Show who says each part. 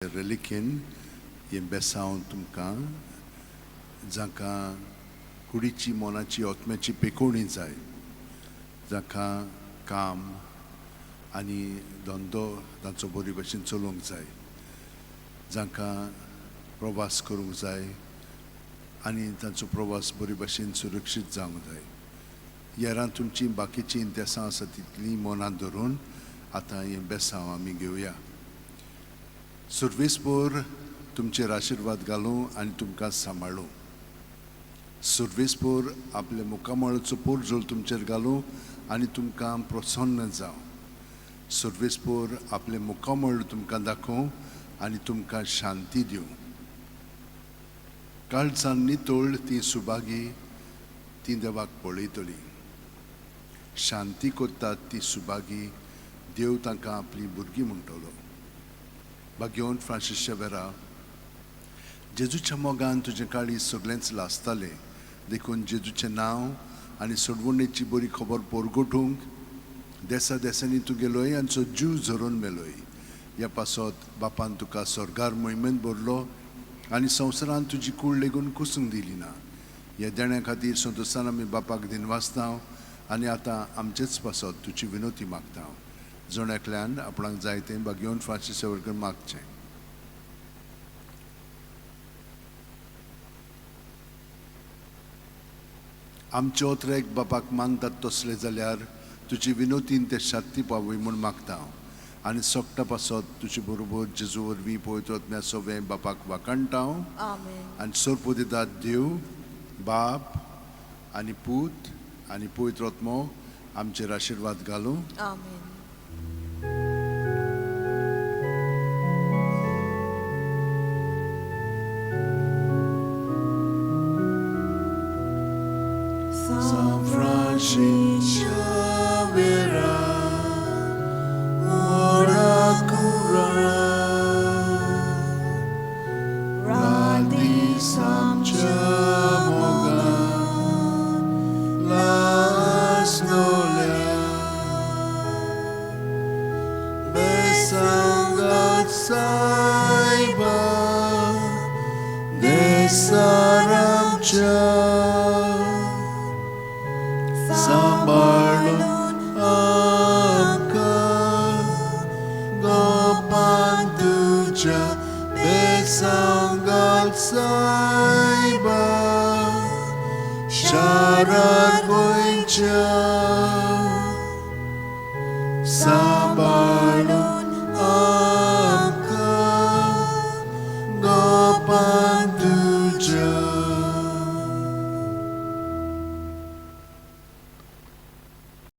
Speaker 1: रेलिकेन हें बेसांव तुमकां जांकां कुडीची मनाची आत्म्याची पेकोवणी जाय, जांकां काम आनी धंदो तांचो बरे भशेन चलोवंक जाय, जांकां प्रवास करूंक जाय आनी तांचो प्रवास बरे भशेन सुरक्षीत जावंक जाय. येरां तुमचीं बाकीचीं इंतेसां आसा तितलीं मनांत धरून आतां हें बेसांव आमी घेवया. सुर्वेसपोर तुमचेर आशिर्वाद घालूं आनी तुमकां सांबाळूं. सुर्वेसपोर आपल्या मुखामळाचो पोरजोल तुमचेर घालूं आनी तुमकां प्रसन्न जावं. सुर्वेसपोर आपलें मुखामळ तुमकां दाखोवं आनी तुमकां शांती दिवं. काळजान नितळ ती सुभागी ती देवाक पळयतली. शांती करतात ती सुभागी देव तांकां आपली भुरगीं म्हणटलो. भाग्यवंत फ्रांसीस शेवेरा, जेजूच्या मोगान तुजें काळीज सगळेंच लासतालें, देखून जेजूचें नांव आनी सोडवणेची बरी खबर पोरगोटूंक देसा देसांनी तूं गेलोय आनी जीव झरोवन मेलोय. ह्या पासत बापान तुका स्वर्गार मोहिमेंत भरलो आनी संवसारांत तुजी कूड लेगून कुसूंक दिली ना. ह्या देण्या खातीर संतोशान आमी बापाक दिनवासता आनी आतां आमचेच पासत तुजी विनोती मागता. जण एकल्यान आपणाक जाय तें भाग्यवंत फ्रांसीस शेवरकर मागचें. आमचे ओत्रेक बापाक मानतात तसले जाल्यार तुजी विनोतीन ते शांती पावय म्हूण मागता आनी सोगटा पासत तुजे बरोबर जेजू वरवीं पवित्र आत्म्या सवें बापाक वाखाणटा. आनी सोरपो दितात देव बाप आनी पूत आनी पवित्र आत्मो आमचेर आशिर्वाद घालूं. San Francis Xavier, ora cura, radi samchamoga, las nolia, besangat saiba, desaramcha. Sambalun amka gopan tuja besanggal saiba sharar goincha. Sambalun amka gopan